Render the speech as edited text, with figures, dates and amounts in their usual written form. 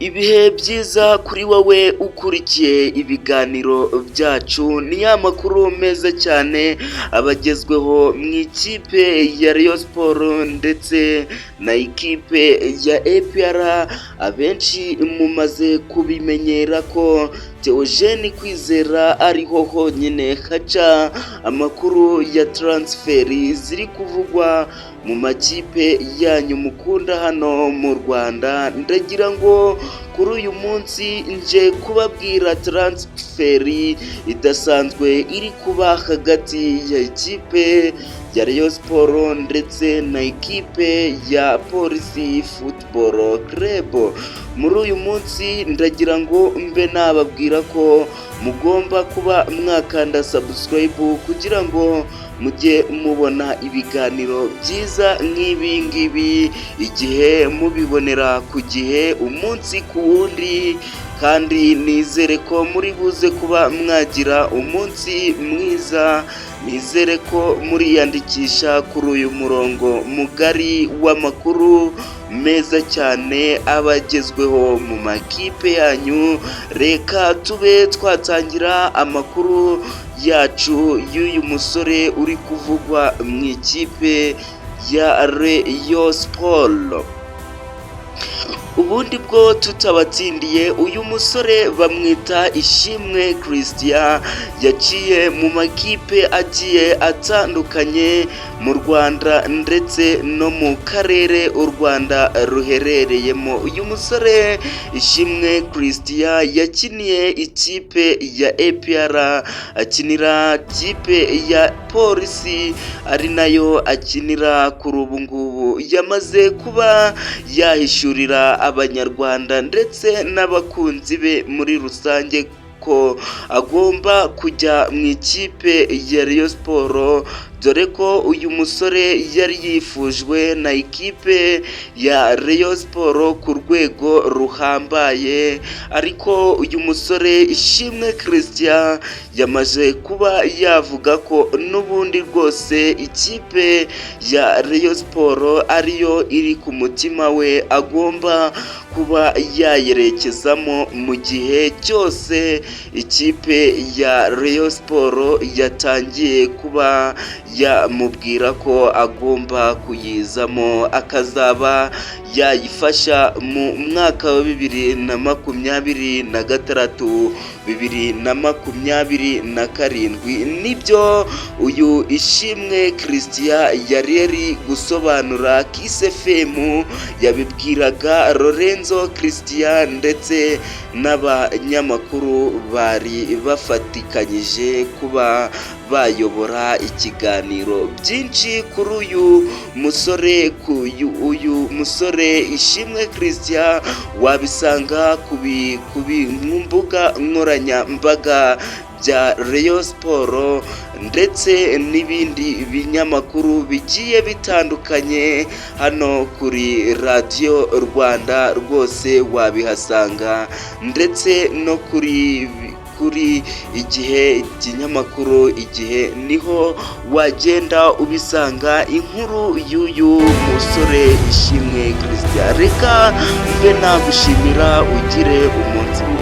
Ibihe byiza kuri wowe ukurikiye ibiganiro byacu. Ni ya makuru meza cyane abagezweho mu ikipe ya Rayon Sports ndetse na ikipe ya APR. Abenshi mumaze kubimenyera ko Theogene Kwizera ariho honyine haca amakuru ya transfer ziri kuvugwa mu makipe yanyu mukunda hano mu Rwanda. Ndagira ngo kuri uyu munsi nje kubabwira transfer idasanzwe iri kuba hagati ya ikipe ya Rayon Sports ndetse na ikipe ya Police Football Club. Muri uyu munsi ndagira ngo mbe nababwira ko mugomba kuba mwakanda subscribe kugira ngo mujye mubona ibiganiro byiza nk'ibi ngibi igihe mubibonera ku gihe, umunsi ku wundi. Kandi nizere ko muri buze kuba mwagira umunsi mwiza. Nizere ko muriyandikisha kuri uyu murongo mugari w'amakuru meza cyane aba agezweho mu makipe yanyu. Reka tube twatangira amakuru yacu y'uyu musore uri kuvugwa mu ikipe ya Rayon Sports. Ubundi bwo tutabatsindiye, uyu musore bamwita Ishimwe Christian, yaciye mu makipe agiye atandukanye mu Rwanda ndetse no mu karere u Rwanda ruherereyemo. Uyu musore Ishimwe Christian yakiniye ikipe ya APR, akinira ikipe ya Polisi, ari nayo akinira kuri ubu ngubu. Yamaze kuba yahishurira Abanyarwanda ndetse n'abakunzi be muri rusange ko agomba kujya mu ikipe ya Rayon Sports, dore ko uyu musore yari yifujwe na ikipe ya Rayon Sports ku rwego ruhambaye. Ariko uyu musore Ishimwe Christian yamaze kuba yavuga ko n'ubundi rwose ikipe ya Rayon Sports ariyo iri ku mutima we, agomba kuba yayerekezamo mu gihe cyose ikipe ya Rayon Sports yatangiye kuba yamubwira ko agomba kuyizamo, akazaba yayifasha mu mwaka wa 2026, 2027. Nibyo uyu Ishimwe Christian yari yari gusobanura Kiss FM, yabibwiraga Lorenzo Christian ndetse n'abanyamakuru bari bafatikanyije kuba bayobora ikiganiro. Byinshi kuri uyu musore, uyu musore Ishimwe Christian, wabisanga ku mbuga nkoranyambaga bya Rayon Sports ndetse n'ibindi binyamakuru bigiye bitandukanye. Hano kuri Radiyo Rwanda rwose wabihasanga, ndetse no kuri Igihe, ikinyamakuru Igihe, niho wagenda ubisanga inkuru y'uyu musore Ishimwe Christian. Reka mbe nagushimira, ugire umunsi mwiza.